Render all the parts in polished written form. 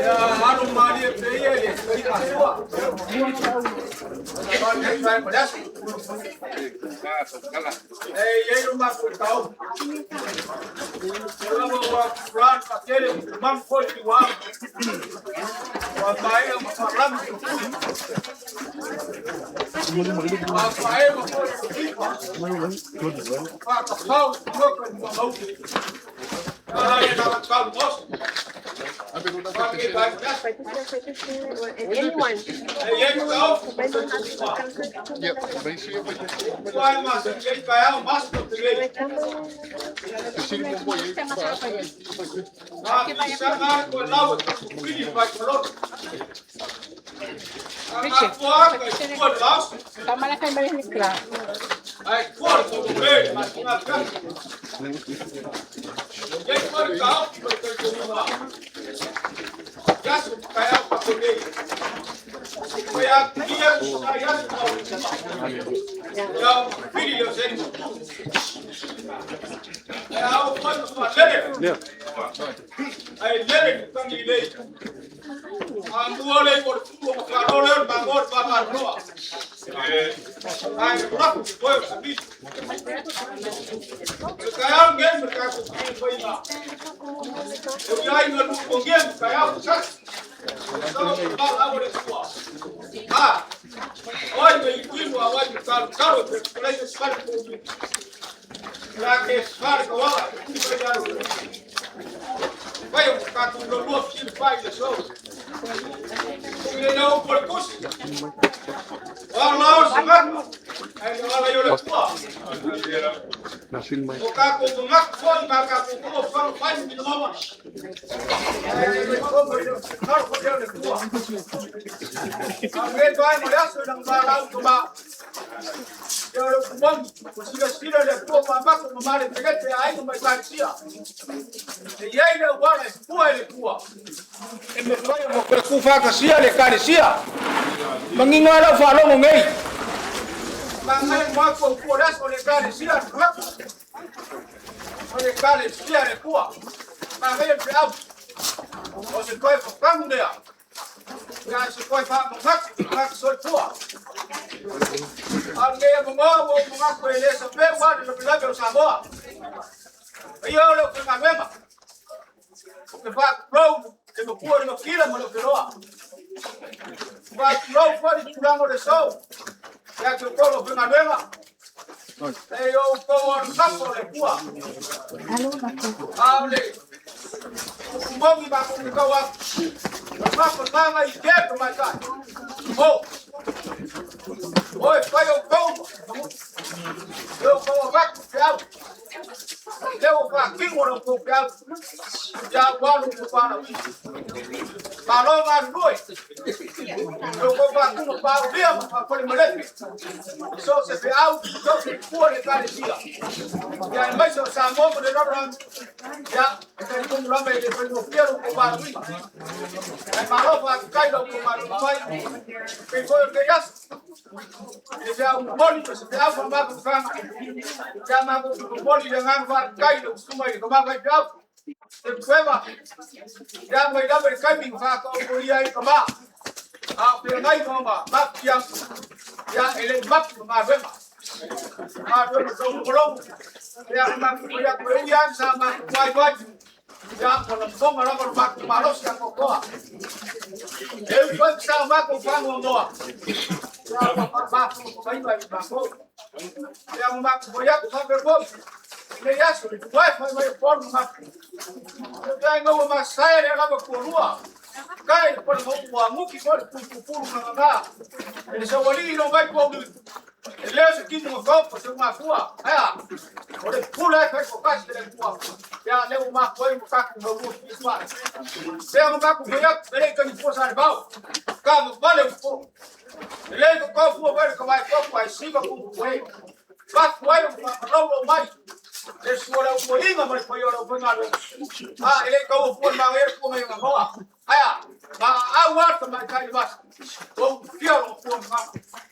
Ia alu malie pea ia le ti'a sua. Ma le aso. E i ai lo matou tau. O lava ua plan ka tele mam foi ki wa. Ua maea ma faalamu tupui. Ua fae ma foi fifa. Fa ka pau loka ni mau. Ala e ka ka mos. Anyone. E i ai ka Yep, Tuai ma se i ka au mas ko te lei. Na ki sa nga ko lau e ku pili pa ko lo. Nga tua ka ko lau. Tama na kayo marinig ka. Ai ko ko be ma nga ka. Ye ko ka au ko ko ko ma. Yasu ka au pa ko nei. Ko ya kia sa yasu ka au. Ya pili yo sen. Ai au ko ma lele. Ai lele ku tangi lei. A mua le ko tu o ka ro le ma ngor pa ka roa. Ai rapu ko o sa bi. Ka au ngen ka ko ku pai ma. O ia i lu ko ngen ka au sa. Sa ba la o le sua. Ah. Oi me i a wai ka ka ro te ko le sa ko ni. La ke sa ka wa ku pa ya ro. Vai o ka tu lo lo fi pai le so. Ku le no por kus. Wa la o sa ka. Ai la yo le tua. O ka ko ngak ko ma ka ko ko fa fa ni no ma. Ai ko ko ka ko le tua. A me vai mo ya so nang ba la ko ba. Yo le kumon ko sila sila le tua ma ma ko ma le te te ai no mai ta sia. E ia le wa le tua le tua. E me fai mo ko ku fa ka sia le ka sia. Manginga la fa lo mo ngei. Ma ngai mo ko ku la so le ka le sia. O le ka le sia le tua. Ma ngai le au. O se koe fo kangu lea. Ia se toe faamanatu i tagata soifua. A o lenei avanoa ua ou manatu e le sapeu lava le lavelave o Samoa. Paia o le aufaigaluega, ou te faatulou le matua i le Matila ma le Oteloa. Faatulou foi le tulaga o le aso ia te outou le aufaigaluega. E o outou o le kapa o le Atua. A o le upu moni matou te tau atu, o le mafataga i ke tamaitai. O, o e fai outou ma e outou avatu feau. Lea ua faatino la outou feau. Ia aua lo outou valaauina. Malo galulue. E outou faatino paulia ma faafalemalepe. So o se feau, so o se tupua i le Ekalesia. Ia aemaise o Samoa ma le lalolagi. Ia, e talitonu lava e le faigofie lo outou valaauina. Ae malo faafetai i la outou galuega fai. Pei foi o lenei aso. I le feau momoli ma se feau faamafutaga. Ia matou momoli le agaga faafetai i lau Susuga i le Tama Faifeau. Te Pueva, ia mai lava i le taimi na faataotolia ai tama. A o feagai ma ona mafutiaga, ia e le i mapu le galuega. Galuega taulogologo, ia na matou fai atu e ui lava sa matou vaivai, ia ua lagona lava lo matou malosi atoatoa. E ui foi sa matou faanoanoa, ia ua faamafutaina i matou. Ia na matou fai atu faapea foi, lenei aso, le tuai fai mai o Polo na matou. Tai ngau ma sae le lava kualua. Kai le pala mau ua muki foi le pupupulu na nganga. E le sawali no mai pau E leo se kinu ma kau se mafua. Aia. O le pula e kai ko kasi le tua. Ia le o mafua i mo kaku mau mo ki tua. Sea mo kaku foi atu, e le kani fua sa le vau. Ka mo vale o po. E le ko kau fua wele ka vai koku ai siva ku kue. Fatu ai o whakalau o mai. Le sua le upoinga ma le pai o le upoinga. A e le kau fua ma e fua mai ngā hoa. Aia, ma au ata mai kai mas. O fia o fua ma.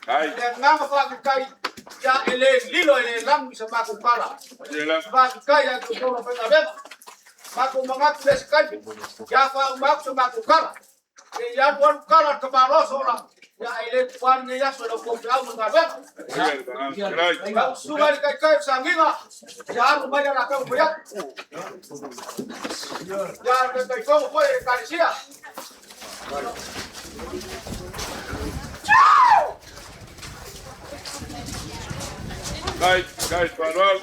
Le nganga whakakai ia e le lilo e le langu i sa mākou kala. Whakakai ia te tōra whainga wema. Mākou mangatu le se kaipe. Ia wha umau sa mākou kala. E ia alu alu kala ka maloso la. Ia e le tuani nei aso e lau kouke au ma ngā wema. Lau susuga i le taitai o Sagiga, ia alu mai le latou fai atu. Ia le taitaifono foi e Ekalesia. Kai, kai, parol.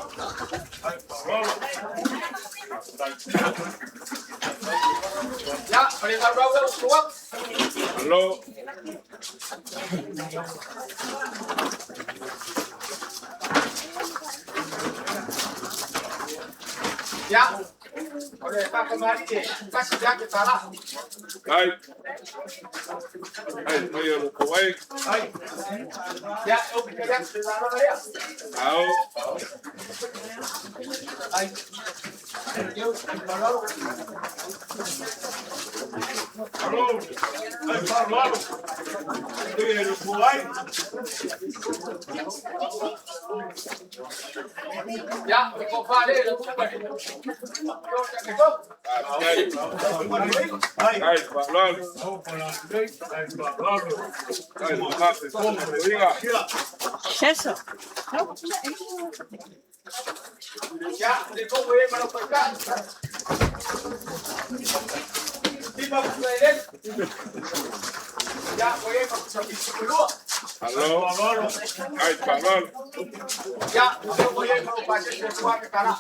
Ia, o le laulau lau tua. Alo. Ia, o le whakamari e kasi ia ke tala. Kai. Kai, mai o ko wai. Ai. Ia, e upi te ia te lala ia. Ao. Ai. Eu, malolo. Alo. Ai, parol. Te ro ko wai. Ia, o le kofa le le kupa le. Yo te ke ko. Kai. Kai, parol. Kai, ma te ko inga. Ceso. Ia, le ko e malo pa ka. Lima ku le. Ia, o e ma sa ki ku lua. Alo. Kai, parol. Ia, o e ma pa se se tua ke kala.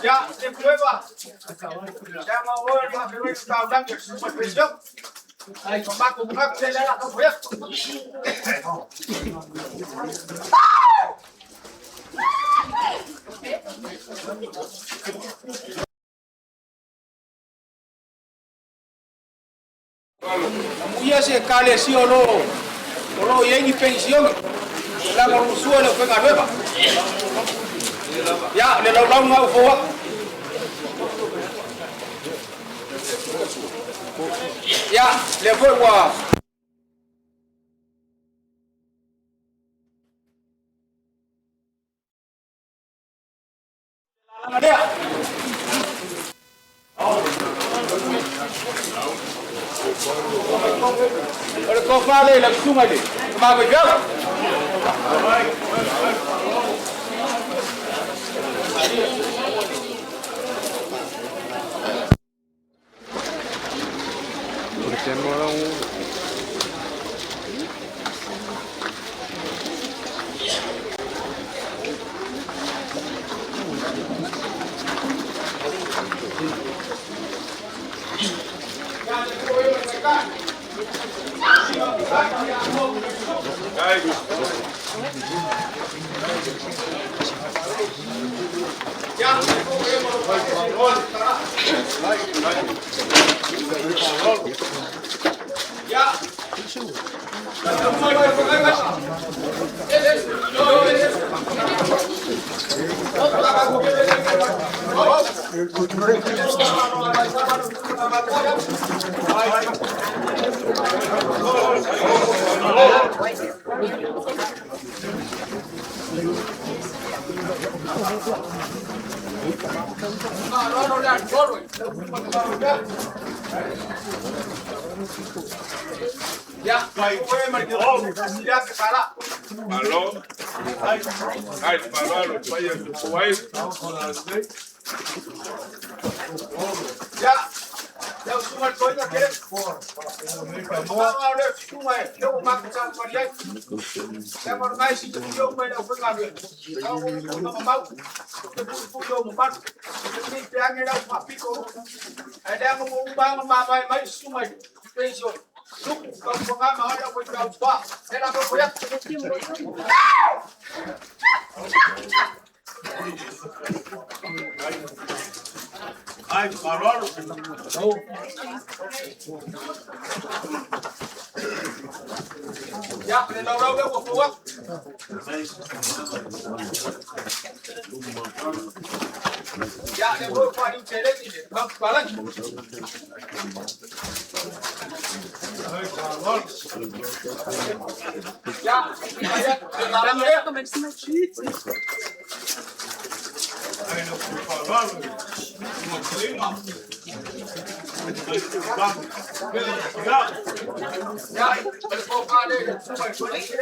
Ia, le prueba. Ya ma o ma fe ka ulang ke su pa presión. Ai, ko ma ko ma ko le la ko ya. Muia se ekalesia o lo i ai ni penisione la molusua le faigaluega. Ia le laulauga au fou atu. Ia lea foi ua lea. O le tofa lea i lau susuga i le Tama Faifeau. Malo. Ai, faalalo paia tupu ai. Ai, faalalo. Ya, le lau lau lea ua fou atu. Ya, le foi faaliu teleni le mafupalagi. Ya, ya, le lalaga lea. Ya, le tofa lea i le susuga i le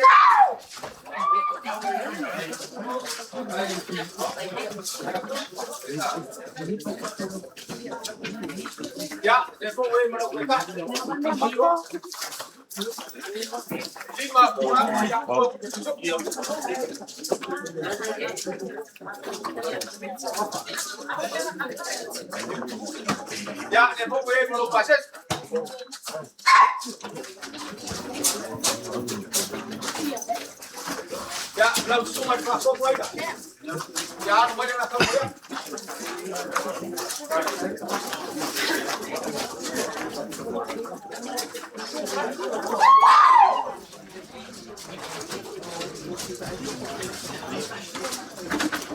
Ya, le foi e ma lau ka. Lima pura ya. Ya, le foi e ma lau pases. Ya, lau susuga i le faasoa ai. Ya, anu mai le la tau ya.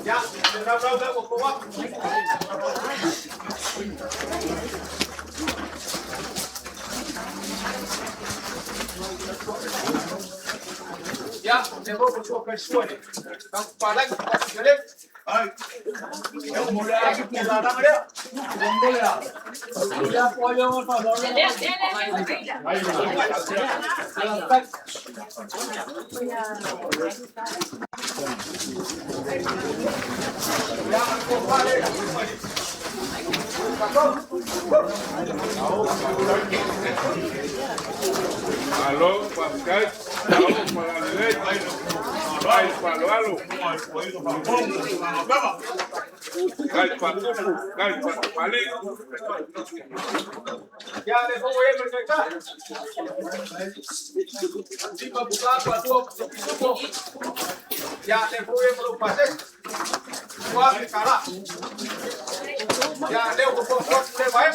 Ya, le lau lau lea ua fou atu. Ya, le foi ko sua kai sua le. Mafupalagi faafigale. Le lalaga lea. Ya, le tofa lea i lau susuga i le Malo, faafetai. Ao falalelei. Ai, faaaloalo. Ai, faatupu. Ai, faatapalii. Ya, le foi e ma le ka. Lima buka pa tua supo. Ya, le foi e ma lau pases. Ua ke kala. Ya, le ko ko ko le vai.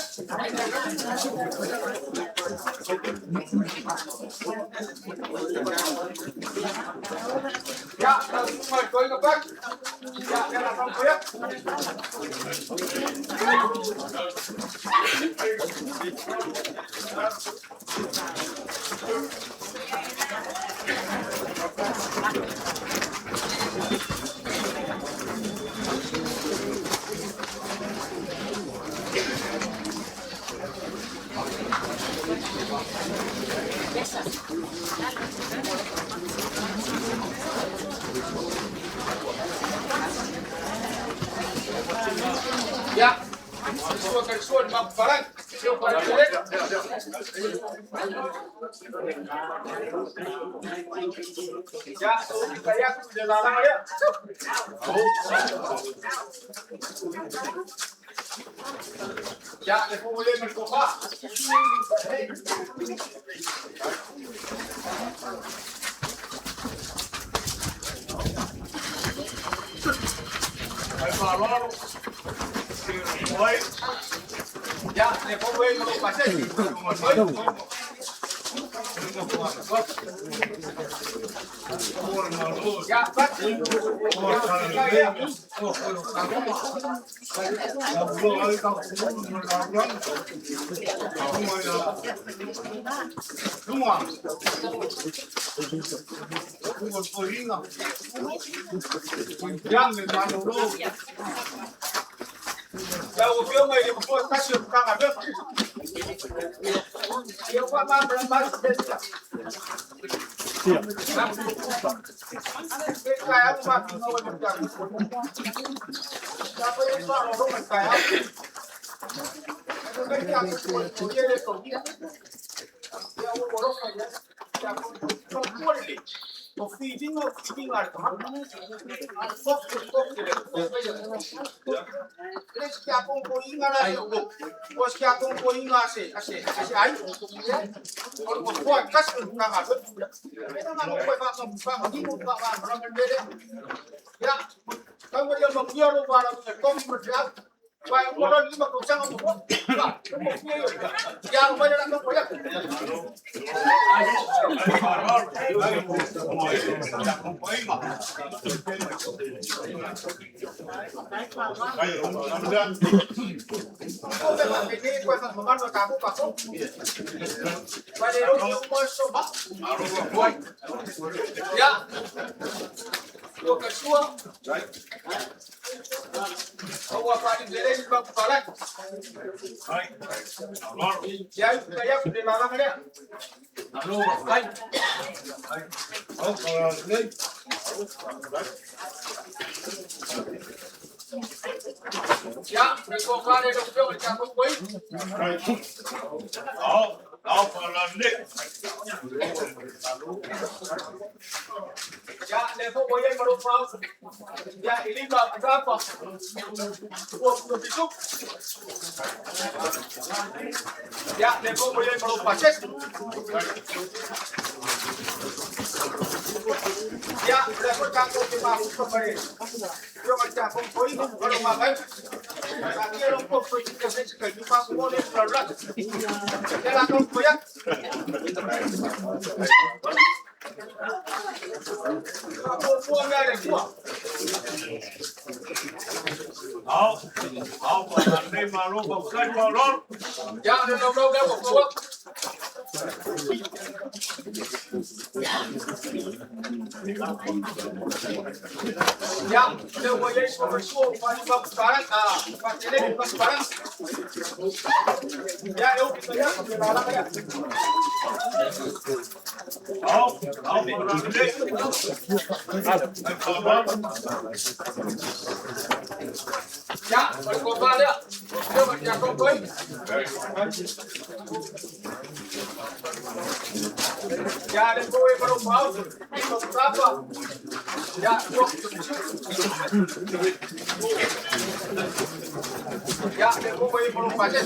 Ya, lau susuga i le toeaina pak. Ya, le la tau ya. Ya, sua ka sua ni mapapalan. Seu para Ya, kaya ku de lalang ya. Ya, le fo le me kopa. Ai fa'aloalo. Oi. Ya, le fo le me kopa se. Ya, pa. Ya, Ya, o filme ele foi tá se cara ver. Eu vou lá para baixo desse. Ya. Tua ka sua. Aua pa ni lele ni ba pala. Ya ya ku de la la le. Ya, me ko ka le do pe o cha ko koi. Ya, le fo ko ye maro pa. Ya, ili ba pa pa. Ko ko bisu. Ya, le fo ko ye maro pa che. Ya, le fo cha ko ke ma ko pa re. Yo ma cha ko koi ko ro ma kai. Aquí era un poco que se que yo paso por el la. Ya la ko ya. Ya, no no no no ko. Ya, le voy a ir sobre su pa pa para ah, pa tele pa para. Ya, eu ya, la la ya. Ya, ko pa le. Yo ya ko koi. Ya le voy a para pa pa pa. Ya, yo Ya, le voy a para pa. Ya,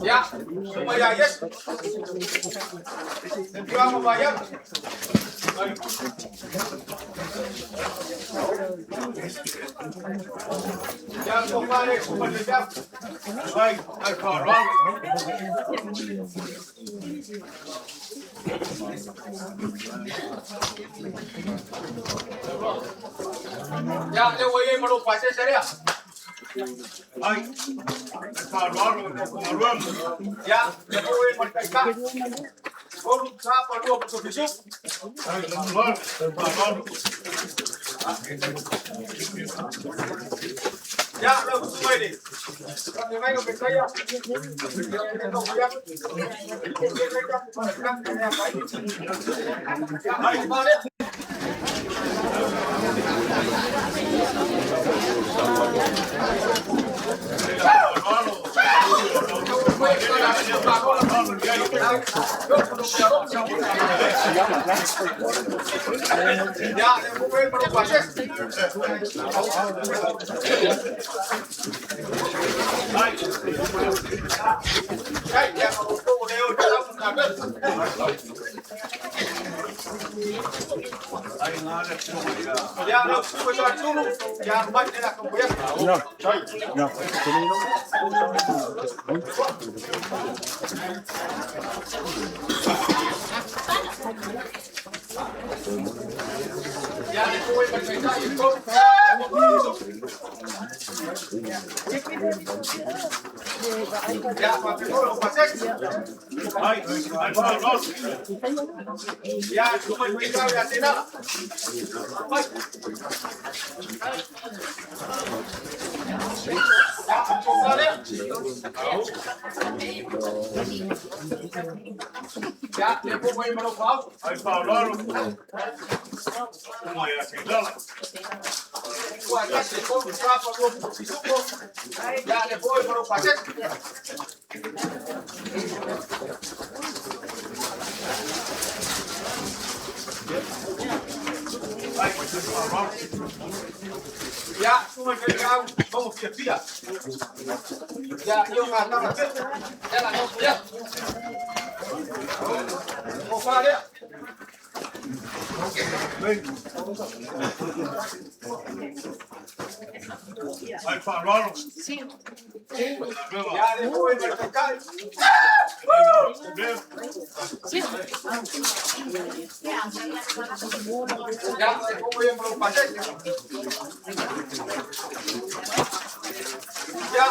Ya, supaya yes. Dua membayar. Ya, kembali kepada Baik, Ya, le voy a ir por pase sería. Ya, le voy a marcar. Ya, lo ini. Ya, No. Ya, Ya, le voy por Ya, vamos fia. Ya, yo Ya la no ya. Ya le voy a marcar. Ya le voy a pasar. Ya.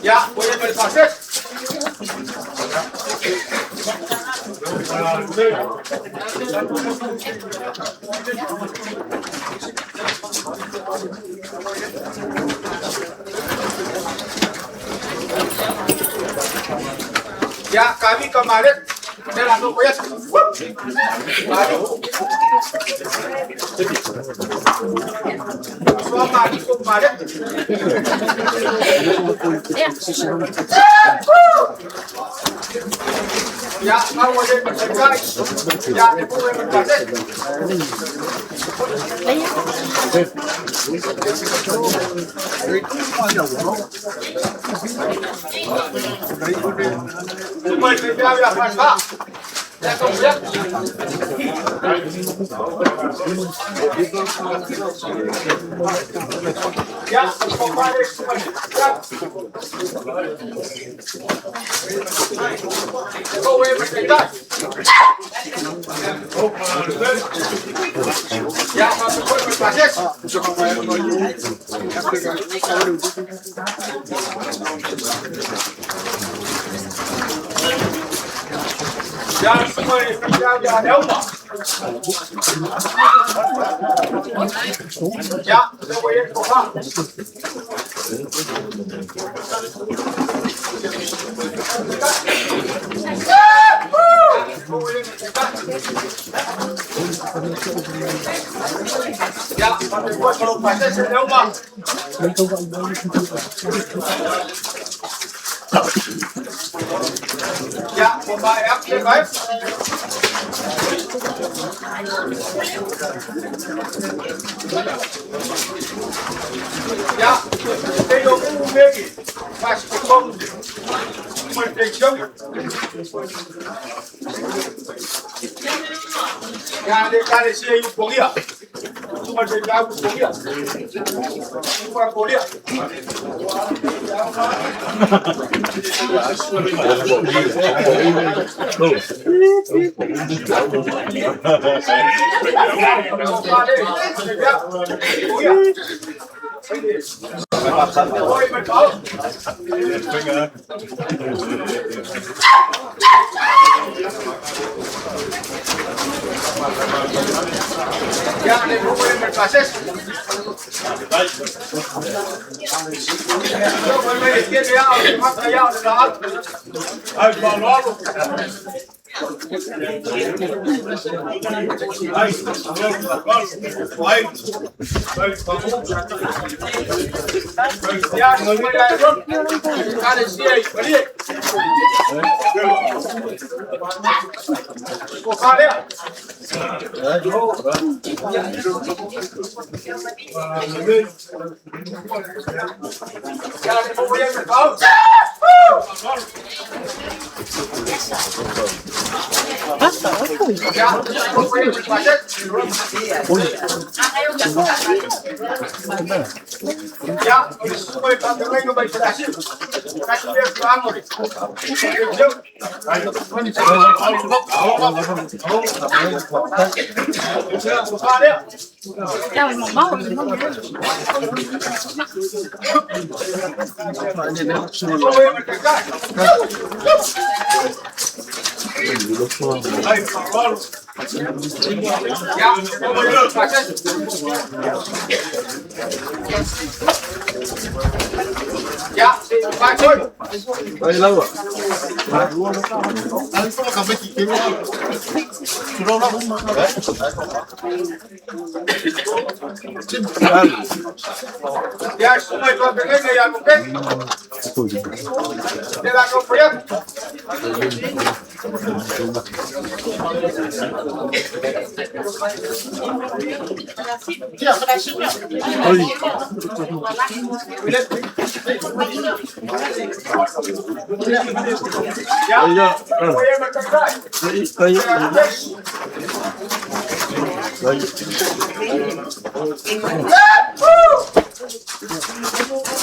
Ya, Ya kami kemarin saya langsung koyak. Suami kemarin. Ya mau boleh bercerai. Ya ibu boleh bercerai. Ya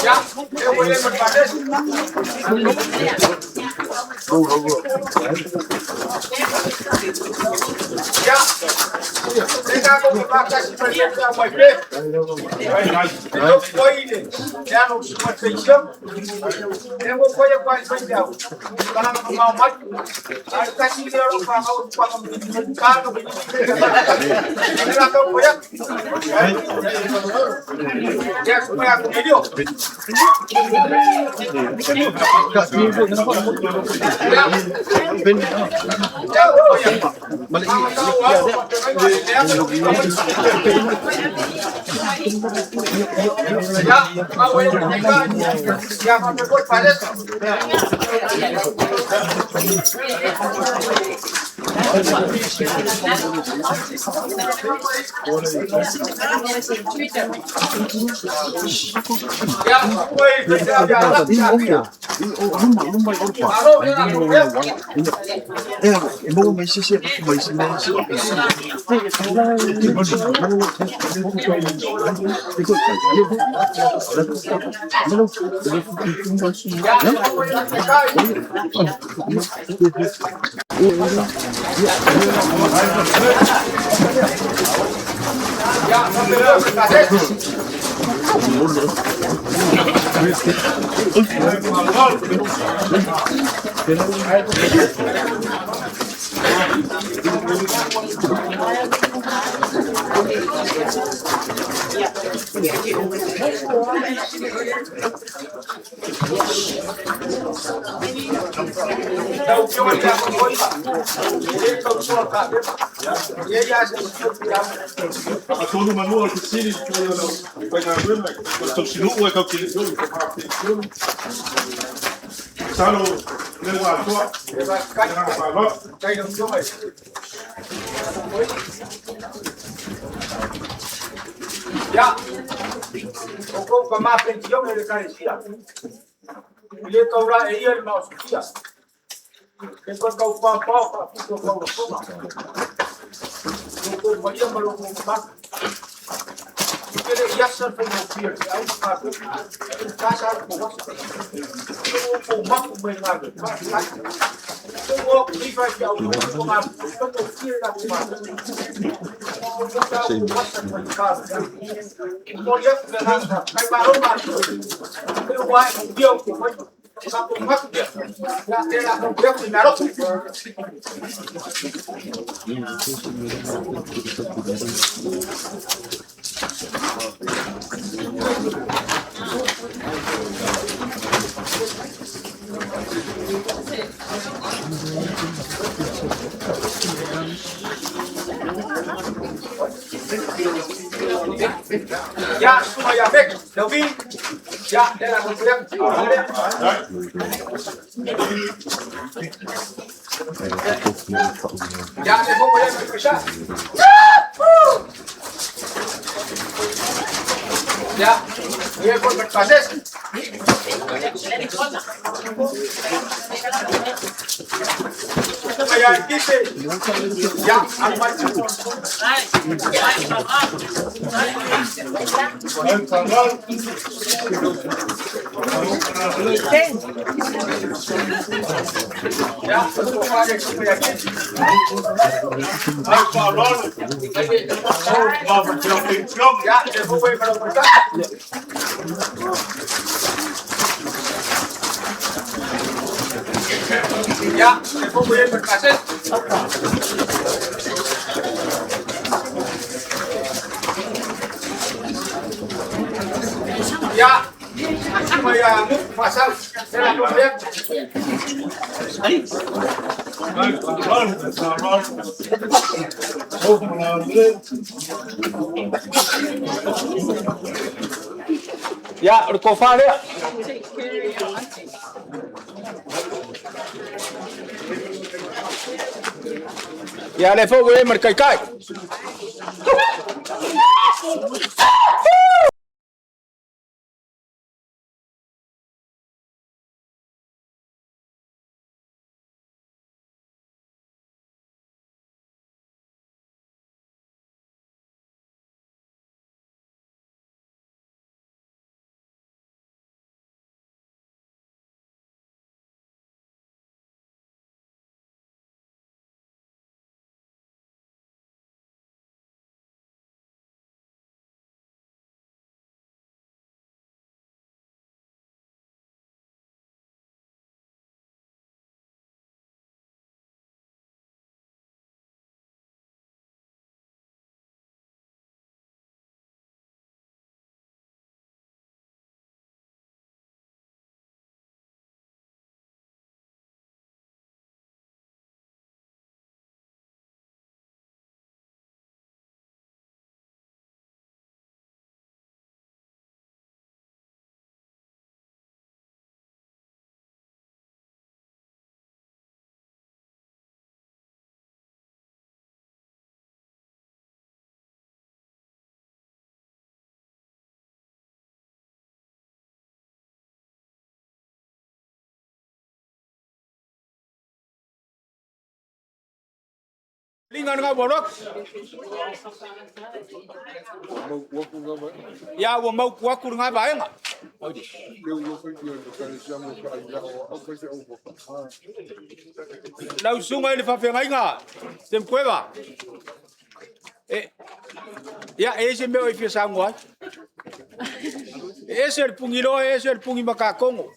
Ya, Ya, Ya, Ya, o com ma pensión e carecía. Le cobra e el mausía. Que con cau pa pa pa ko ko ko. Ko ko ya malo ko pa. Que le ya sa fo mo pier, au pa ko. Casa ko ko. Ko ko ma ko me na. Ko ko ni fa ya ko ko ma ko ko pier la ko ma. Ya, suma ya bek, Delvin. Ya, de la Ya, se pongo ya ya. Ya, voy a por pases. Ya, dice. Ya, al Ya, Ya, se fue para Ya, se fue para pases. Ya, supaya pasal Ya, kofare. Ya le fue marcai. Linga lena ua alu atu. Ia ua mautu atu lena vaega. Lau susuga i le faafeagaiga Semakueva, ia e i ai se mea o e fia saunoa ai? E ese le puniloa ese le punimatatogo. O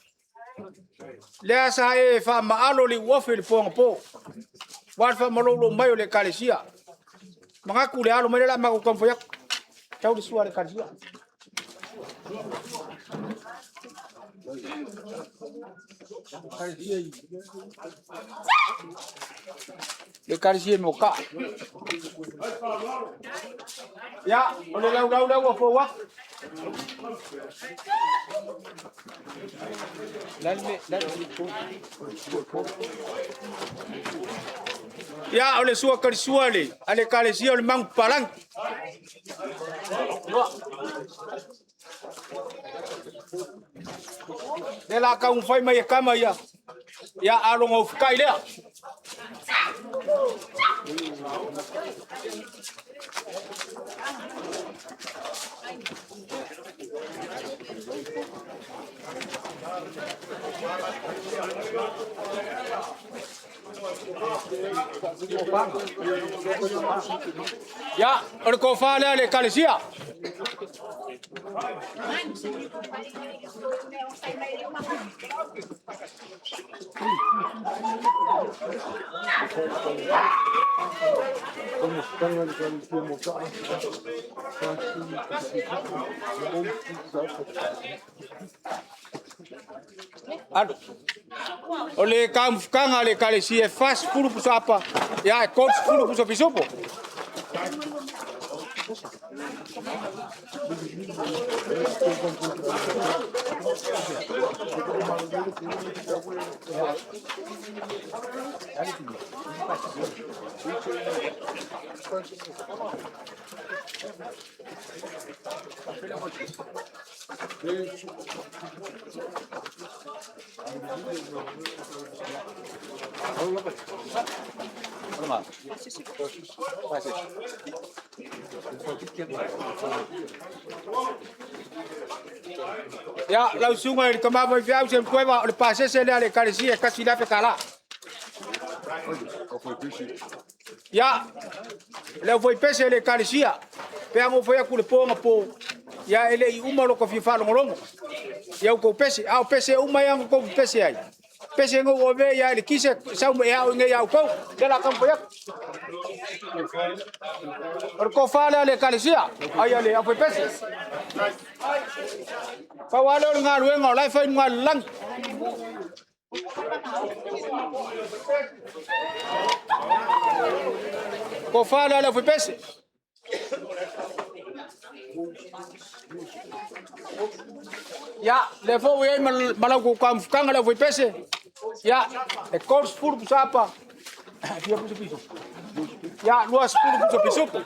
lea sa e faamaalo le iuofe i le po anapo, aua le faamalolo mai o le Ekalesia. Manatu i le alo mai lea o le a matou taumafai atu. Tau le sua a le Ekalesia. Le Ekalesia i Moataa. Ia, o le laulau lea ua fou atu. Ia, o le sua talisua a le Ekalesia o le manupapalagi. O lea o le a taumafai mai e tama ia, ia a o lona ufitai lea. Ia, o le tofa lea a le Ekalesia. Alu. O le taumafataga a le Ekalesia e 40 pusa apa, ia e 30 pusa pisupo. Ia, lau susuga i le tama faifeau Semakueva, o le pasese lea a le Ekalesia e $1,000. Ia, le aufaipese a le Ekalesia, pei lava ona ou fai atu i le po anapo, ia e le i uma lo ta fia faalogologo i a outou pese. A o pese uma ia na outou pepese ai, pese na ou avea i le eletise sau e ao nei ia outou. O lea o le a taumafai atu. O le tofa lea a le Ekalesia, ai a le aufaipese. Pau lava lea o le galuega o la e fai i luga o le lagi. Tofa lea a le aufaipese. Ia, lea foi ua i ai ma la outou taumafataga le aufaipese, ia, e 30 pusa apa, fia pusa pisupo? Ia, 20 pusa pisupo.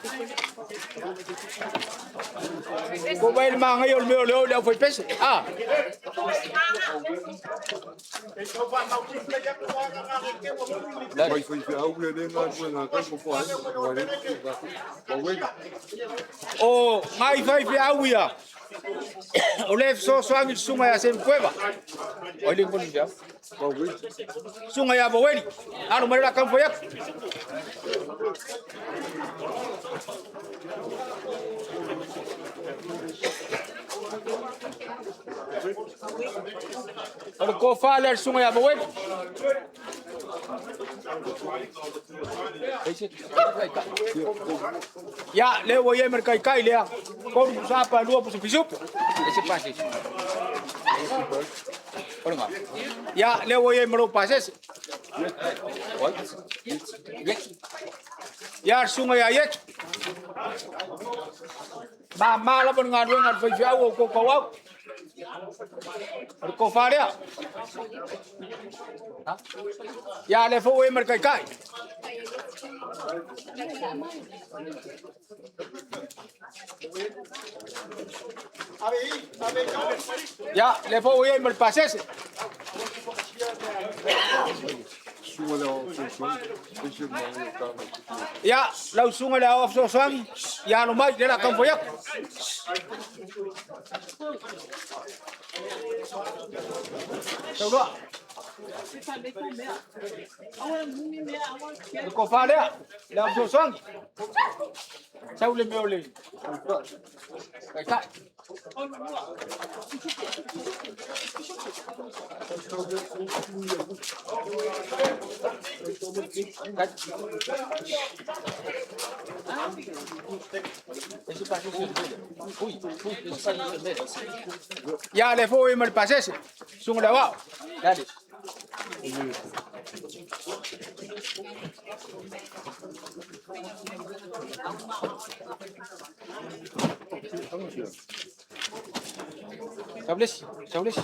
Ua vaai i le manaia o le mea o le o i le aufaipese. A? O nai faifeau ia, o lea e fesoasoani i le susuga ia Semakueva. O ai le faifeau? Susuga ia Vaueli. Alo mai o le a taumafai atu. O le tofa lea a le susuga ia Vaueli. Ia, lea ua i ai ma le taitai lea, 3 pusa apa, 2 pusa pisupo. Ia, lea ua i ai ma lou pasese. Ia, le susuga ia Ieti. Mama lava le galuega a le faifeau o outou tauau. O le tofa lea. Ia, lea foi ua i ai ma le taitai. Ia, lea foi ua i ai ma le pasese. Ia, lau susuga i le Aoao Fesoasoani, ia alo mai, lea o le a taumafai atu. Saunoa. O le tofa lea, le Aoao Fesoasoani. Sau le mea o le Taitai. Ia, lea foi ma le pasese, susuga i le Aoao. Sau le isi, sau le isi.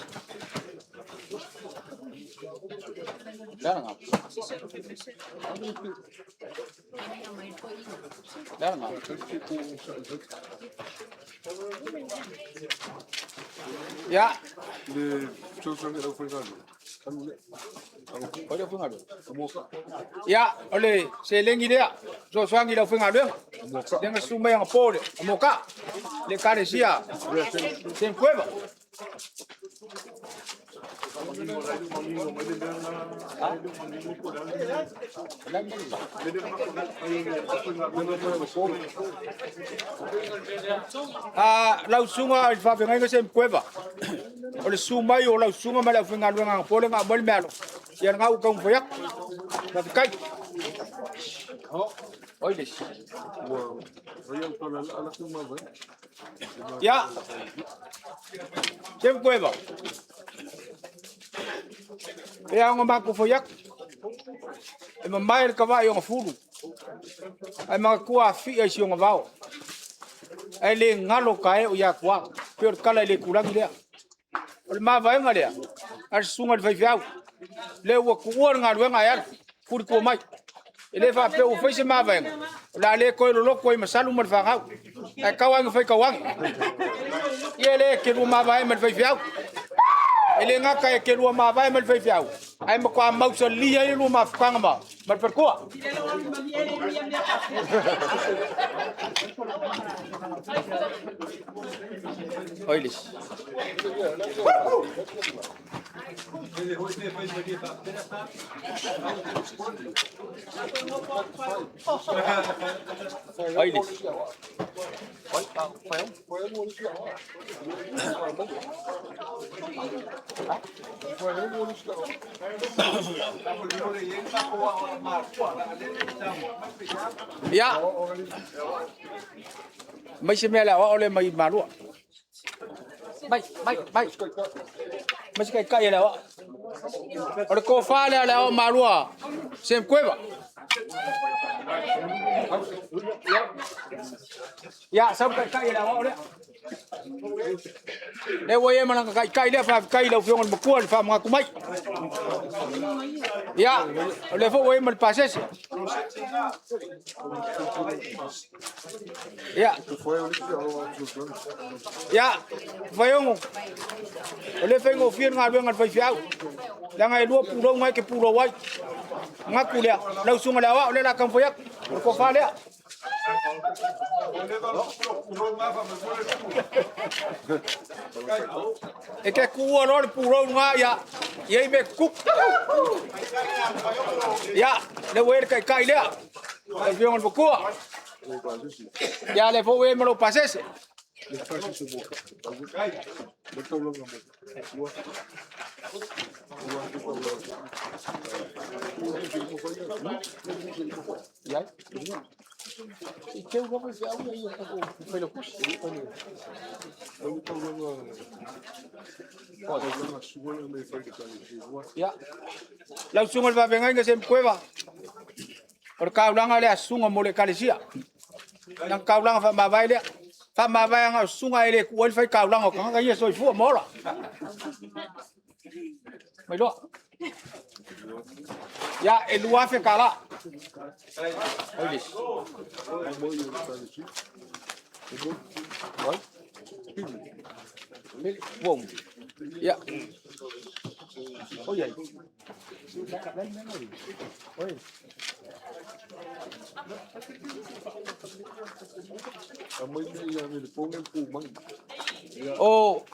Le a lena? Ia. Le fesoasoani Ia, o le seleni lea, fesoasoani i le aufaigaluega, lea na susu mai anapo i le moka, le ekalesia Saint Queva. Lau susuga i le faafeagaiga Semo Kueva, o le susu mai o lau susuga ma le aufaigaluega anapo lea na aumai le meaalofa, ia lena ua taumafai atu. Faafetai. O ai le isi? Ia, Semo Kueva, e pei lava ona matou fai atu, e mamae le tavae i ona fulu, ae manatua Afia i si ona vao. Ae le galo tae o Atua, e pei o le tala i le itulagi lea. O le mavaega lea a le susuga i le faifeau, lea ua tuua le galuega ae alu, tuli tua mai. E le faapea ua fai se mavaega, o le a le toe loloto ai ma Salu ma le fanau, ae tau lava ina faitau ane. Ia lea e te lua mavae ma le faifeau. E le gata e te lua mavae ma le faifeau, ae matua mausali ai le lua mafutaga ma le faletua. Oi le isi. Oi le isi. Ia, aumai se mea a le aoao lea mai Malua. Mai, mai, mai. Mai se taitai a le aoao. O le tofa lea a le aoao Malua, Sam Queva. Ia, sau le taitai a le aoao lea. Lea ua i ai ma lana taitai lea, faafetai i lau Afioga i le Matua i le faamanatu mai. Ia, o lea foi ua i ai ma le pasese. Ia, ia Faiono, e le faigofie le galuega a le faifeau, leaga e lua pulou na e te pulou ai. Ona manatu lea, lau susuga i le Aoao, o lea o le a taumafai atu, o le tofa lea. E te tuua loa le pulou lena, ia i ai mea e tutupu. Ia, lea ua i ai le taitai lea, lau Afioga i le Matua. Ia, lea foi ua i ai ma lou pasese. Ia, lau susuga i le faafeagaiga Semo Kueva, o le taulaga lea a Susuga mo le ekalesia. O lana taulaga faamavae lea. Faamavae lava na o susuga ae le tuua ai le faitaulaga o tagata ia soifua ma ola. Mai loa. Ia, e $2,000. Ia. O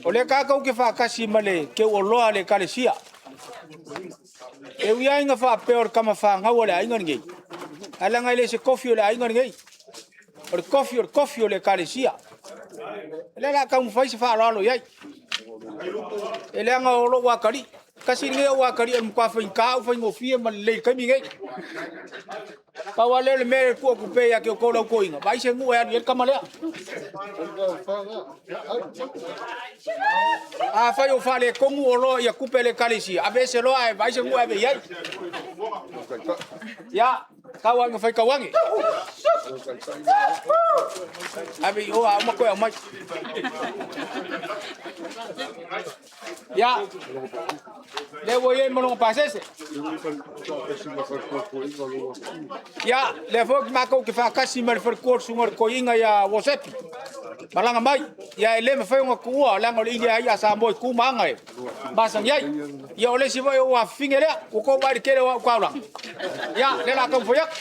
o lea tatou te faatasi ma le teuoloa a le Ekalesia. E ui lava ina faapea o le tama fanau a le aiga lenei, ae leaga e le o se tofi o le aiga lenei. O le tofi o le tofi o le Ekalesia. O lea o le a taumafai se faaaloalo i ai. E leaga o lou atalii, tasi lenei o au atalii o le matua faigata, faigofie ma lelei i le taimi lenei. Pau lava lea o le mea e tuu atu pea ia te outou le au toeaina, vaai se nuu e alu i ai le tama lea. Afai o faaletonu oloa ia tupe a le Ekalesia, aveese loa ae vaai se nuu e ave i ai. Ia, tau lava ina faitau ane. Ave i o a uma toe aumai. Ia, lea ua i ai ma lona pasese. Ia, lea foi matou te faatasi ma le faletua o le susuga i le toeaina ia Uasepi, malaga mai. Ia e le mafai ona tuua leaga o le ili lava ia a Samoa i tu ma aga e masani ai. Ia o le isi foi ou afafine lea, ua tou vaai i le tele o au taulaga. Ia, lea o le a taumafai atu.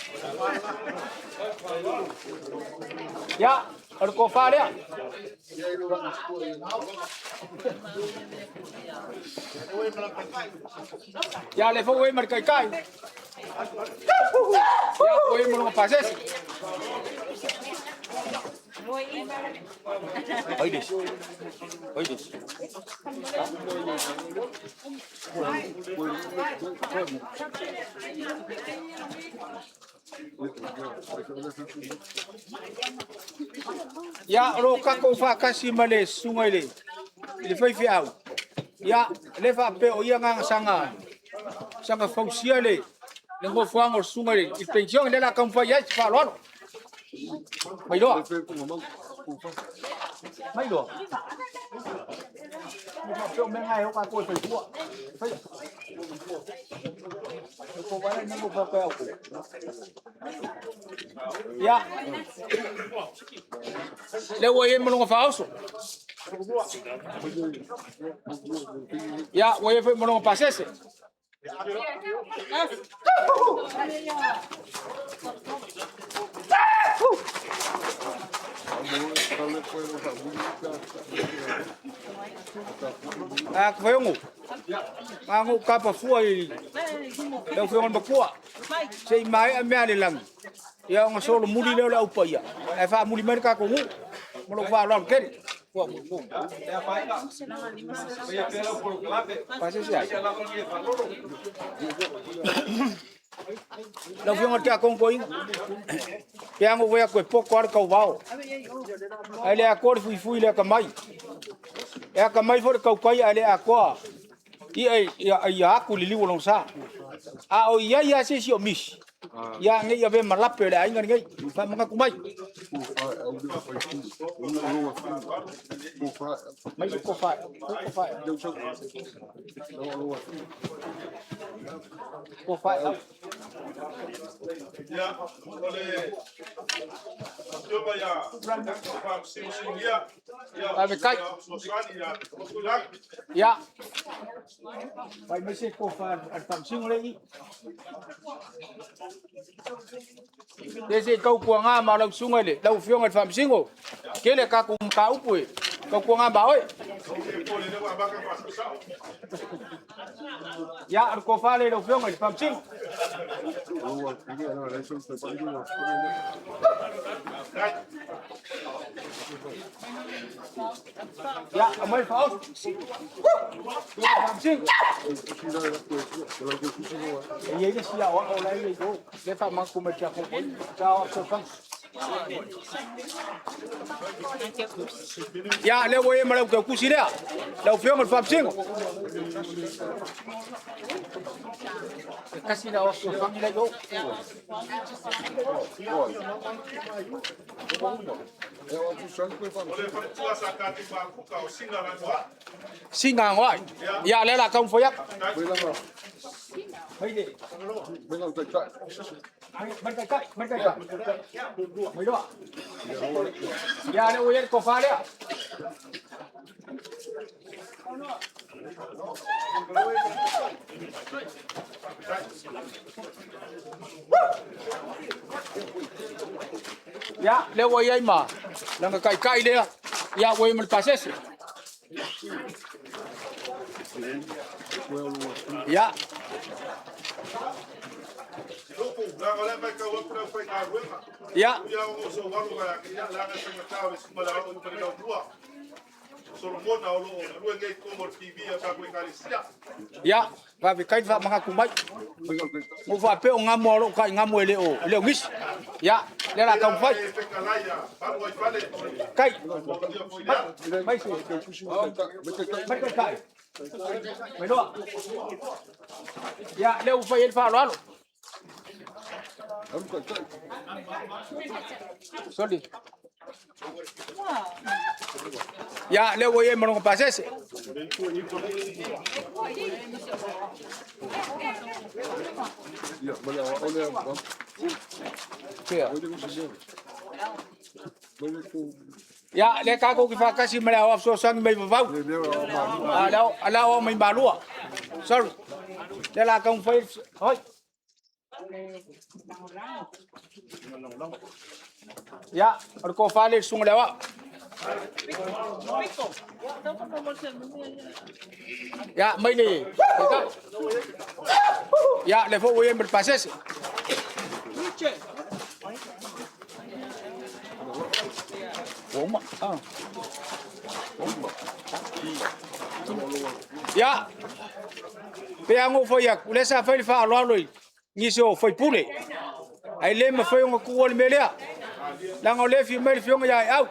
Ia, o le tofa lea. Ia, lea foi ua i ai ma le taitai. Ia, ua i ai ma lona pasese. Ai le isi. Ai le isi. Ia, o lo o tatou faatasi ma le susuga i le faifeau, ia, lea faapea o ia na saga fausia le nofoaga o le susuga i le penisione, lea o le a taumafai i ai se faaaloalo. Mailoa. Mailoa. Faapea o mea na e o tatou e fai fua. Ia, lea ua i ai ma lona faaoso. Ia, ua i ai foi ma lona pasese. A Faiongo, na ona ou tapa fua i lau Afioga i le Matua, se i maea mea a le lagi, ia ona solomuli lea o le au paia, ae faamuli mai le tatou nuu. Ma lou faaaloalo tele. Pasese ai? Lau Afioga i le Tiakono Toeaina, pei lava ona ou fai atu e poto lava le tauvao, ae le atoa le fuifui i le atamai. E atamai foi le tautai ae le atoa i'a ia atu i le liu o lona sa. A o i ai lava se isi o misi, ia ne i avea ma lape o le aiga lenei. Faamanatu mai. Mai se tofa, tofa. Tofa. Ia, o le afioga ia Faamasino Sinia, ia, Faafetai. fesoasoani ia Tulaga. Ia. Fai mai se tofa a le Faamasino lea e i i. Se se i tautuaga ma lau susuga i le lau Afioga i le Faamasino, tele a tatou mataupu e tautuaga ma oe. E po lea ua amata faasao. Ia, o le tofa lea i lau Afioga i le Faamasino. Ia, aumai le faaoso. Faamasino. E i ai le isi aoao la e i ai i o, lea e faamanatu mai e le Tiakono Toeaina, sa aoao fesoasoani. Ia, lea ua i ai ma lau teutusi lea, lau Afioga i le Faamasino. E tasi le aoao fesoasoani la e i o. O le faletua sa tatou mafuta o Sina Lanoai. Sina Anoai. Ia, lea o le a taumafai atu. Mai le mai taitai, mai taitai. Mai loa. Ia, lea ua i ai le tofa lea. Ia, lea ua i ai ma lana taitai lea, ia ua i ai ma le pasese. Ia. Ia. Ia, faafetai le faamanatu mai. Na ou faapea o gamu lava o lou tai gamu e le o nisi. Ia, o lea o le a taumafai. Tai, mai se, mai taitai. Mai loa. Ia, lea ua fai i ai le faaaloalo. Soli. Ia, lea ua i ai ma lona pasese. Ia, lea tatou te faatasi ma le Aoao Fesoasoani mai Vavau, a o le aoao mai Malua. Sorry. Lea o le a taumafai. Oi. Ia, o le tofa lea i le susuga i le Aoao. Ia, mai le Taitai. Ia, lea foi ua i ai ma le pasese. Ua uma? Ah. Ia, pei lava ona ou fai atu, o lea sa fai le faaaloalo i nisi o sui usufono, ae le mafai ona tuua le mea lea, leaga o lea e afio mai le Afioga ia Aeau.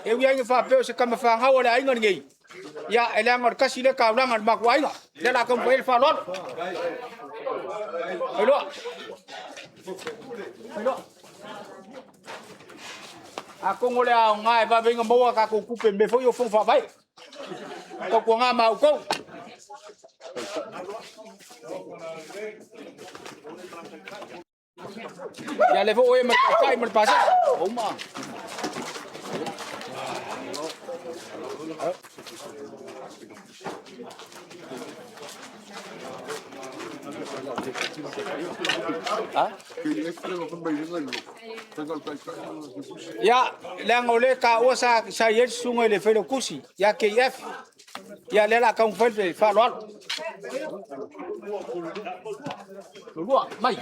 E ui lava ina faapea o se tama fanau a le aiga lenei, ia leaga o le tasi lea taulaga a le matou aiga. O lea o le a taumafai ai le faaaloalo. Failoa. Failoa. Atonu o le aoga e vave ai ona maua a tatou tupe i mea foi ia o Fono Faavae. Tautuana ma outou. Ia lea foi ua i ai ma le taitai ma le pasese. Uma. Ia, leaga o lea e taua sa i ai le susuga i le Failautusi ia KF. Ia lea o le a taumafai le faaaloalo. Lua, mai.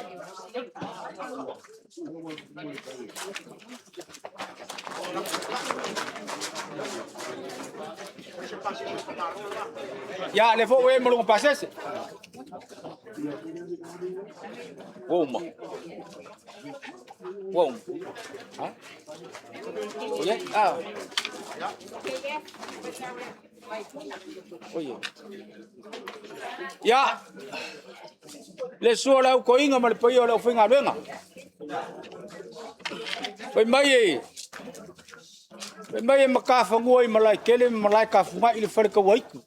Ia, lea foi ua i ai ma lona pasese. Ua uma. Ua uma. Ha? Ua i ai? Ah. Oi. Ia, le sua o le au toeaina ma le paia o le aufaigaluega. Fai mai e, fai mai e matafanua i Malaetele ma Malaetafunai le faletauaitu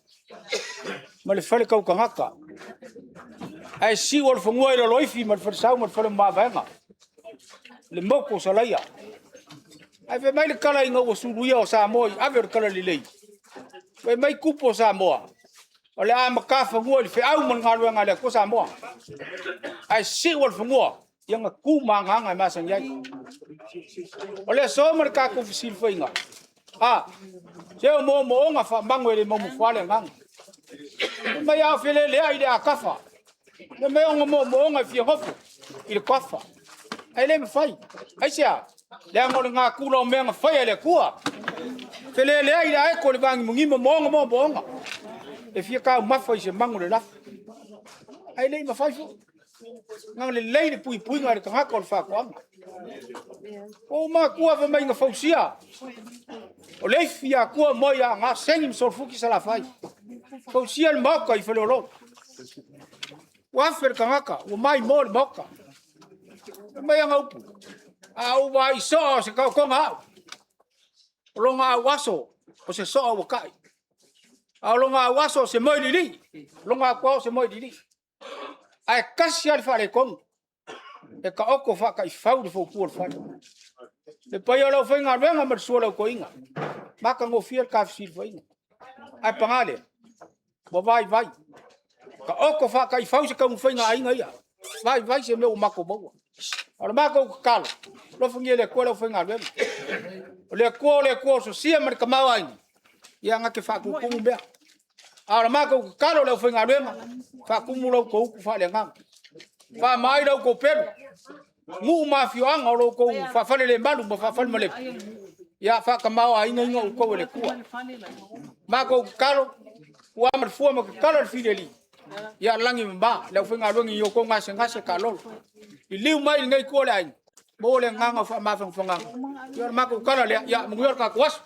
ma le faletautagata, ae siuolefanua i Laloifi ma le falesau ma le fale o Mavaega, le motu o Salaia. Ae fai mai le tala ina ua suluia o Samoa i ave o le Talalelei, fai mai tupu o Samoa, o le a matafanua i le feau ma le galuega a le Atua Samoa. Ae siu o le fanua i ana tu ma ana aga e masani ai. O le aso ma le tatou fesilafaiga, a, se o moomooga faamago e le maumaufa le agaga. Fai mai a feleleai le atafa, fai mai ona moomooga e fia nofo i le tafa, ae le mafai. Aisea? Leaga o le natura o mea na faia e le Atua. Feleleai le aeto i le vanimonimo ma ona moomooga, e fia taumafa i se mago i le lafo, ae le i mafai foi. Na lelei le puipuiga i le tagata o le faatoaga. Ua ou manatua fai mai na fausia o le ifi a Atua moe ia Aana seni ma Solofuti Salafai. Fausia le maota i Faleolo. Ua 1000 le tagata ua maimoa le maota. Fai mai ana upu, a ou vaai soa o se taotoga au, o lona auaso o se soa ua tai. A o lona auaso o se moe lilii, o lona atuao o se moe lilii. Ae tasi lava le faaletonu, e taoto faataifau le foutu o le fale. Le paia o le aufaigaluega ma le susu o le au toeaina, matagofie le ta fesilafaiga. Ae paga lea, Ua vaivai. Taoto faataifau se taumafaiga a aiga ia. Vaivai se mea ua matou maua. A o le matou tatalo, alofagia e le Atua le aufaigaluega. O le Atua o le Atua o le sosia ma le tamaoaiga, ia na te faatutumu mea. A o le matou tatalo i le aufaigaluega, faatumu la outou utu faale-agaga, faamaai la outou pelu, nuu ma afioaga o lo o outou faafalelemalu ma faafalemalepu, ia faatamaoaigaina outou e le Atua. Matou tatalo, ua ma le fua ma tatala le fileli, ia lagi e mama le aufaigaluega i outou gasegase taalolo. Liliu mai i lenei itu o le aiga, maua le agaga o le faamafanafanaga. Ia o le matou tala lea, ia manuia le tatou aso.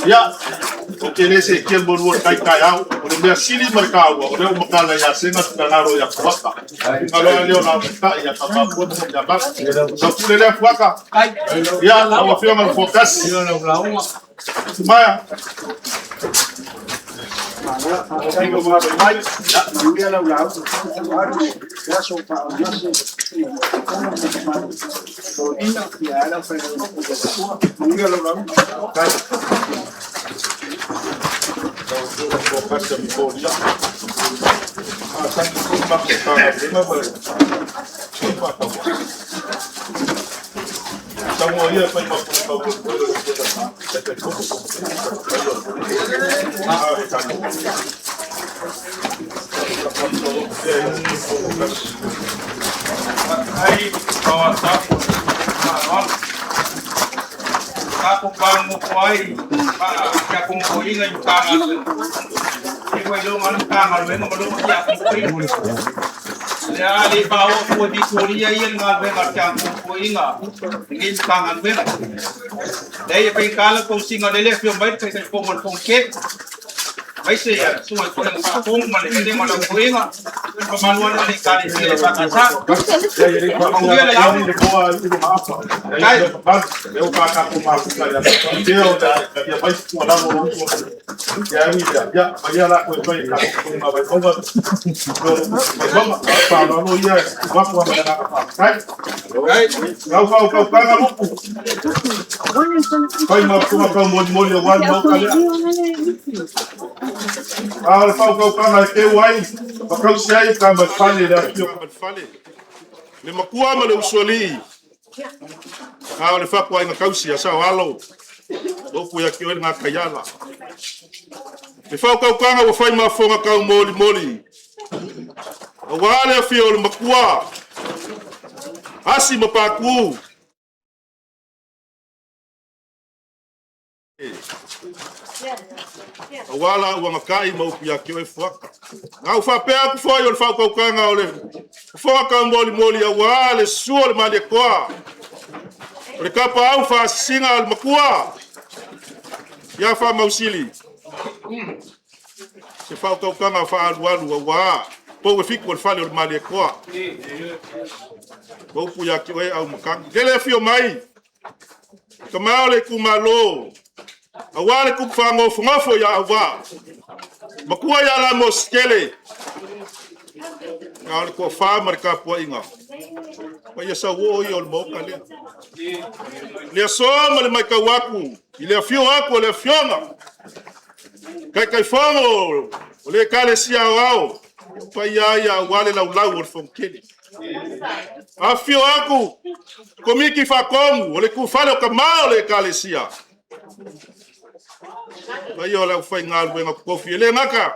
Ia, ou te le seetia le malu o le tai taeao. O le mea sili ma le taua, o lea ua matala ia Sega le finagalo ia Fuata. Finagalo lava lea o le matai ia Tamapua ma Faigamalo. Saupule lea Fuata. Ia, lau Afioga i le Fofoga Tasi. Maea. Ai o tatou faalogologo ai ma tiakono toeaina i Matagaluega, e ua iloga lava le Matagaluega ma lona tiakono toeaina. O le a le faaoo atua i Vitoria ia le galuega a le tiakono toeaina i lenei Matagaluega. Leai, e faigata le tausiga o lea e le afio mai le Taitaifono o le Fonotele, aemaise le susuga i le Toeaina Faatonu ma le Vasega o le Au Toeaina, le mamalu lava lea o le Ekalesia EFKS. Manuia le lauga. Fai ma tau molimoli aua le Maota lea. A o le faautautaga e teu ai ma tausi ai tama i le fale, le afioga ma le fale, le matua ma le usoalii. A o le fatuaiga tausi a saoalo, o upu ia te oe le gataiala. Le faautautaga ua fai ma fofoga taumolimoli aua le afio o le matua, Asi ma Patu. Aua la ua gatai ma upu ia te oe Fuata. Na ou faapea atu foi o le faautautaga o le fofoga taumolimoli aua le susu o le Malietoa, o le tapaau faasisina a le matua ia Faamausili. Se faautautaga faaalualu aua pou e fitu o le fale o le Malietoa. Ma upu ia te oe Aumakani. Lele afio mai, tama o le itumalo, aua le tupu faanofonofo ia Auvaa, matua ia Lamositele, na o le toafa ma le tapuaiga. Paia sauoo ia o le maota lea. Le aso ma le matau atu i le afio atu o le afioga Taitaifono o le Ekalesia Aoao, o paia lava ia aua le laulau o le Fonotele. Afifio atu Komiti Faatonu o le Ituifale o Tama o le Ekalesia, paia o le aufaigaluega totofi, e le gata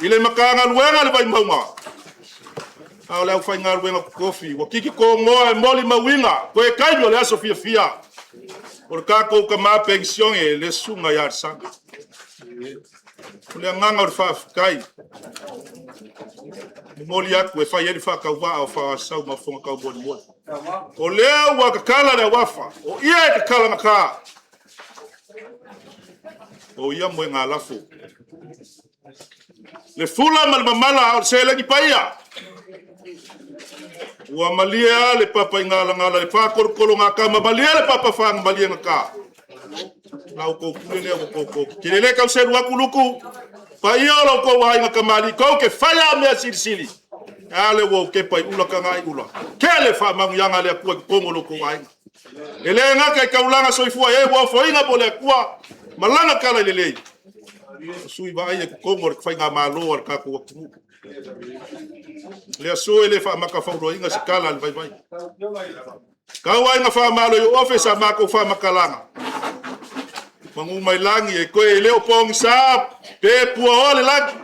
i le Matagaluega a le Vaimauga, a o le aufaigaluega totofi ua titi tonoa e molimauina toe taimi o le aso fiafia o le tatou tama penisione le Susuga ia Alesana. O le agaga o le faafetai e momoli atu e fai ai le faatauvaa o Faasaleleaga ma Fofoga Taumolimoli. O lea ua tatala le auafa, o ia e tatala gata, o ia moegalafo. Le fula ma le mamala a o le seleni paia. Ua malie lava le papaigalagala i le fatolotologatama, malie le papafagmaliegata. La outou pule lea ua outou totofi. E le tau selu atu Lutu, paia o lo outou aiga tamalii, tou te fai lava mea silisili. Ae a lea ua ou tepa i ula tagai ula. Tele faamanuiaga a le Atua i totonu o lo outou aiga. E le gata i taulaga soifua e ua ofoina mo le Atua ma lana talalelei, o sui vaaia i totonu o le faigamalo a le tatou atunuu. Le aso e le faamatafauloaina se tala a le vaivai. Tau lava ina faamalo i ofe sa matou faamatalaga. Manu mai lagi e toe le o pogisa pe puaoa le lagi.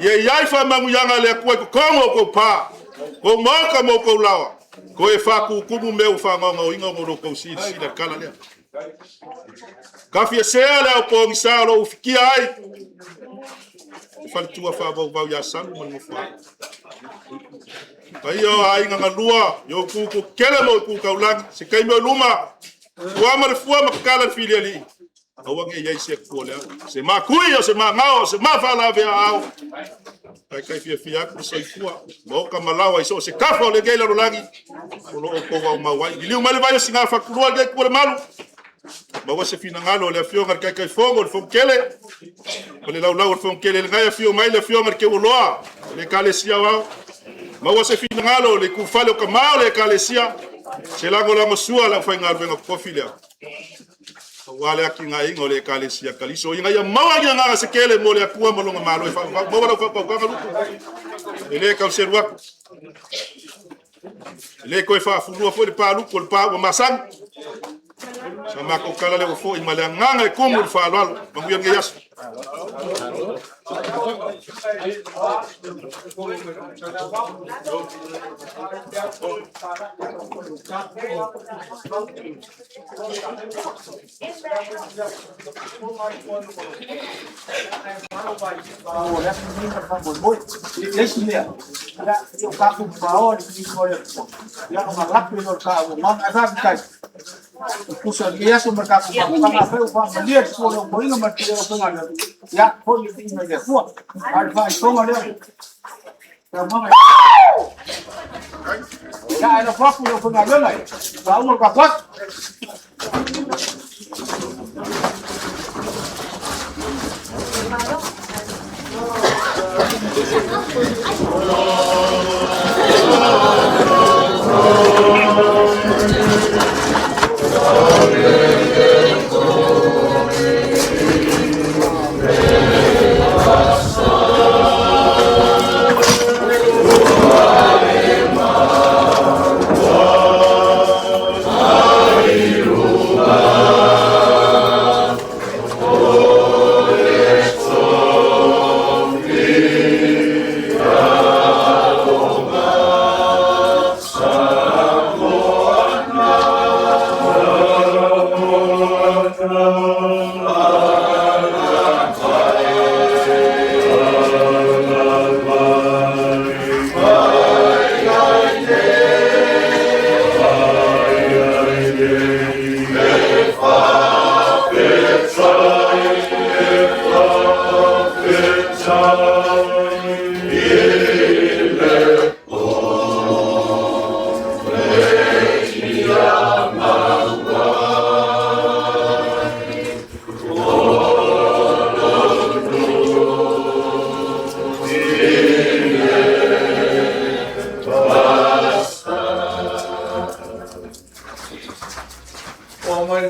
Ia i ai faamanuiaga a le Atua i totonu o outou pa, kou maota ma outou laoa, toe faatutumu mea ua faagaogaoina ona o lo outou silasila i le tala lea. Tafiesea le ao pogisa o lo o ufitia ai le faletua faavauvau ia Salu ma le nofoaalo. Paia o aiga na lua, i ou tu kele ma ou tu taulagi, se taimi o i luma, ua ma le fua ma tatala le filialii, aua ne i i ai se atua o le ao. Se makui o se magao o se mafaalavea ao, taitai fiafia atu le soifua, maota ma laoa i so o se tafa o lenei lalolagi, o lo o outou aumau ai. Liliu mai le vai o Sinafatulua i lenei itu o le malu, maua se finagalo o le afioga i le Taitaifono o le Fonotele, ma le laulau o le Fonotele i lenei afio mai le afioga i le Teuoloa o le Ekalesia Aoao, maua se finagalo o le ituifale o tama o le Ekalesia, se lagolagosua a le aufaigaluega totofi lea, aua le atinaeina o le Ekalesia Kaliso, ina ia maua ni agaga se tele mo le Atua ma lona Malo e faavavau. Maua lau faautautaga Lutu, e le tau selu atu. E le toe faafulua foi le paluku o le pa ua masani. Sa matou tala lea ua foi ma le agaga e tumu i le faaaloalo. Manuia lenei aso.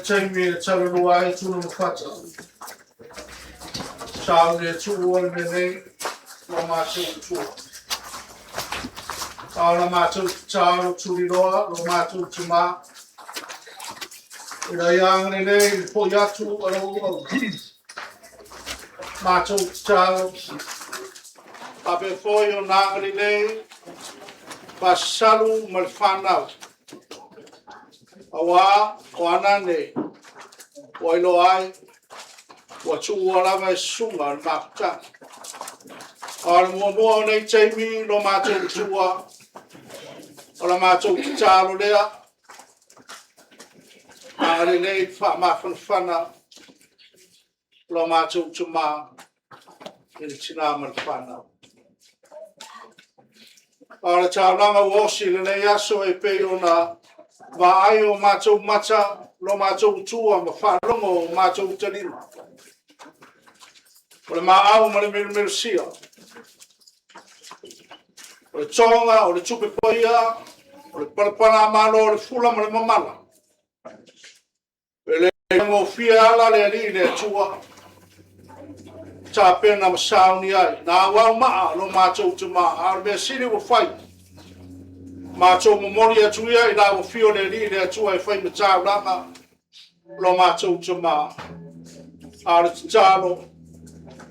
taimi e talalua ai tulu ma fata. Sa o le tuua le mea nei, lo matou tua. A o la matou tatalo tuliloa, lo matou tamā. Ina ia agalelei i le foi atu a lau auauna. Matou tatalo, faapea foi ona agalelei faasasalu ma le fanau, aua o ana nei, ua iloa ai, ua tuua lava e susuga le mafutaga. A o le muamua o nei taimi lo matou tua, o la matou tatalo lea, agalelei faamafanafana lo matou tama i le tina ma le fanau. A o le taulaga ua osi i lenei aso e pei ona vaai o matou mata, lo matou tua ma faalogo o matou taliga, o le maau ma le milomilosia, o le toga o le tupe paia, o le palapalamalo o le fula ma le mamala, e le faigofie ala le Alii le Atua, tapena ma sauni ai. Na auau maa lo matou tama, a o le mea sili ua fai, matou momoli atu ia i lau afio le Alii le Atua e fai ma taulaga lo matou tama. A o le tatalo,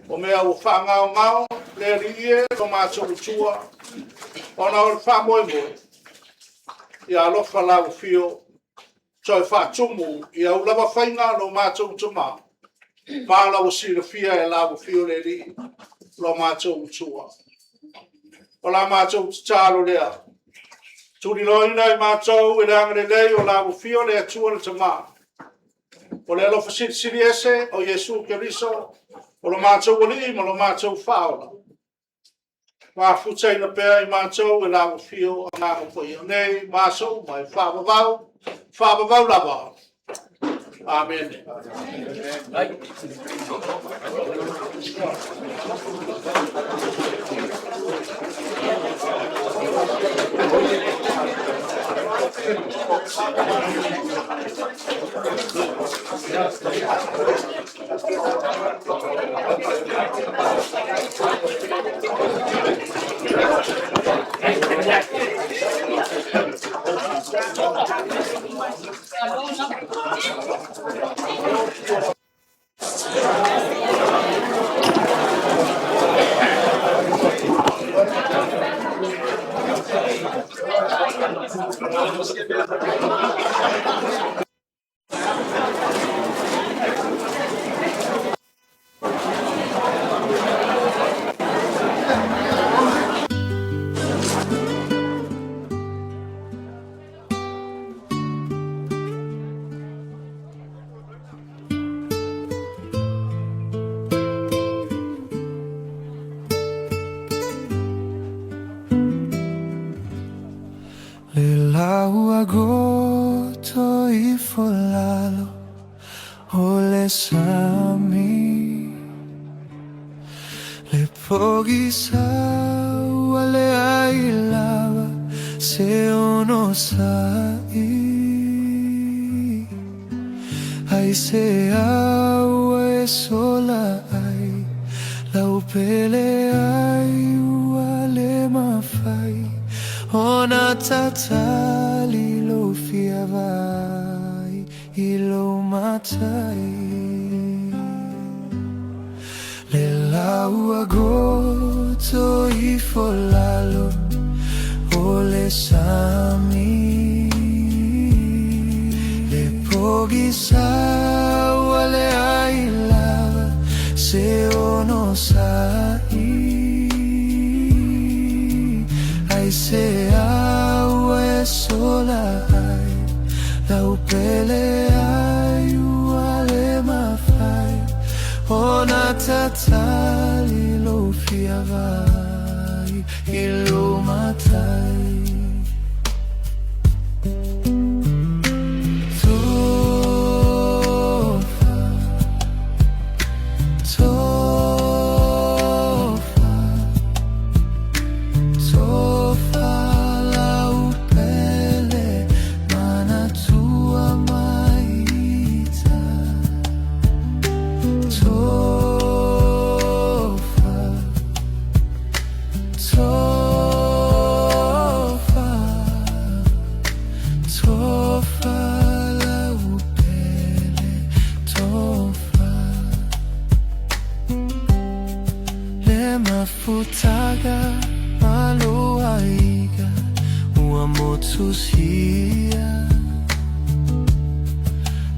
o mea ua faagaogao le Alii e lo matou Atua, ona o le faamoemoe, ia alofa lau afio toe faatumu i au lava faiga lo matou tama, ma la ua silafia e lau afio le Alii lo matou Atua. O la matou tatalo lea, tuliloaina e matou i le agalelei o lau afio le Atua le Tama, o le alofa Silisili Ese o Iesu Keriso, o lo matou Alii ma lo matou Faaola, mafutaina pea i matou e lau afio Agaga Paia, nei ma aso uma e faavavau, faavavau lava. Amene. Le lau goto ifo lalo o le sami, Le pogisa ua leai lava se onosai. Ai se ua e sola ai, lau pele ai ua le mafai ona tatali lou fia vaai i lou matai. Le lau ua goto ifo lalo o le sami, Le pogisa ua leai lava se onosai. Ai se ua e sola ai, lau pele ai ua le mafai ona tatali lou fia vaai i lou matai. Tofa, tofa, tofa lau pele manatua mai. mafutaga maloaiga ua motusia.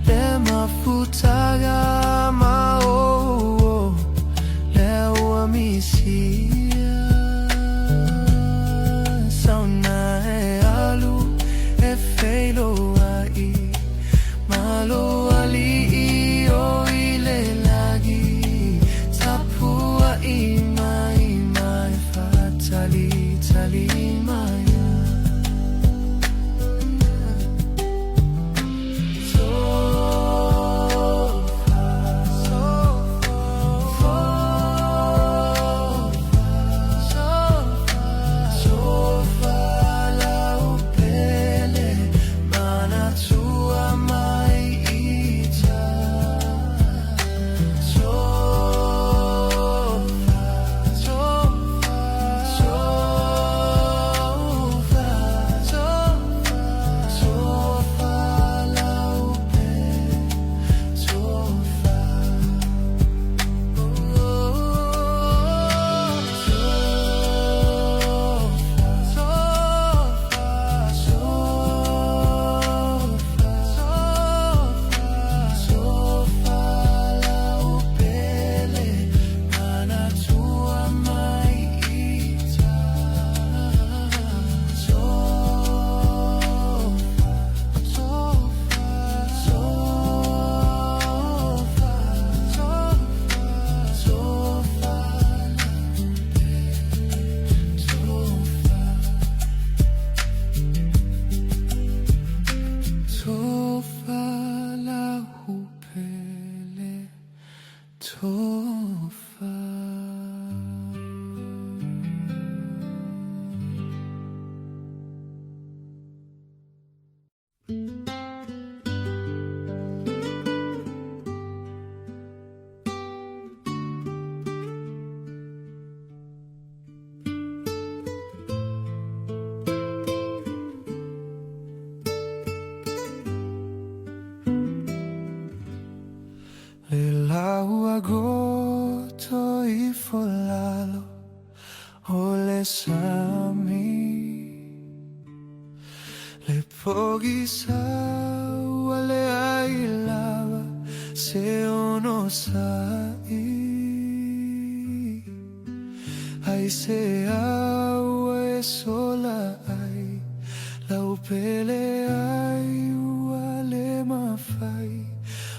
Le mafutaga maoo lea ua misia. Sauna e alu e feiloai ma lou Alii o i le lagi. Tapuai mai ma e faatalitali mai. Tofa, tofa, tofa, tofa, lau pele, manatua mai ita. Tofa, tofa, tofa, tofa, tofa, lau pele, tofa. Tofa, tofa, tofa, tofa, lau pele, manatua mai ita. Tofa, tofa, tofa, tofa, tofa, tofa. Tofa lau pele, tofa. Le lau agoto ifo lalo o le sami. Le pogisa ua leai lava se onosa'i. Aisea ua e sola ai lau pele ai ua le mafai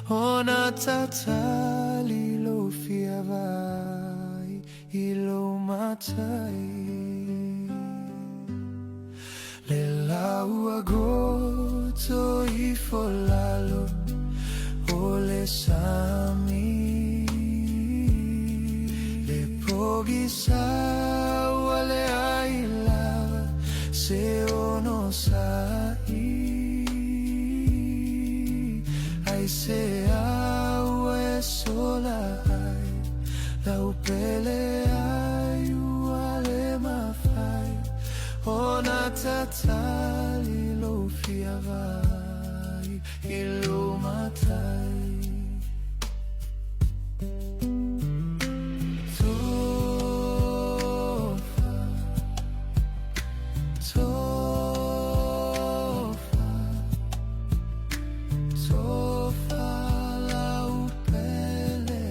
ona tatali lou fia vaai i lou matai. Le lau agoto ifo lalo o le sami. Le pogisa ua leai lava se onosa'i. Aisea ua e sola ai lau pele ai ua le mafai ona tatali lou fia vaai i lou matai. Tofa, tofa, tofa, lau pele,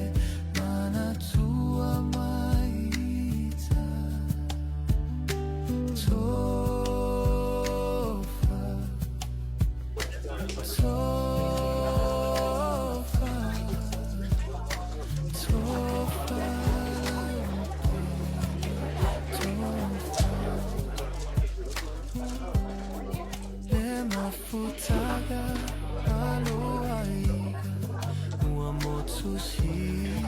manatua mai ita. Tofa, tofa, tofa, tofa. Le mafutaga aloaiga ua motusia.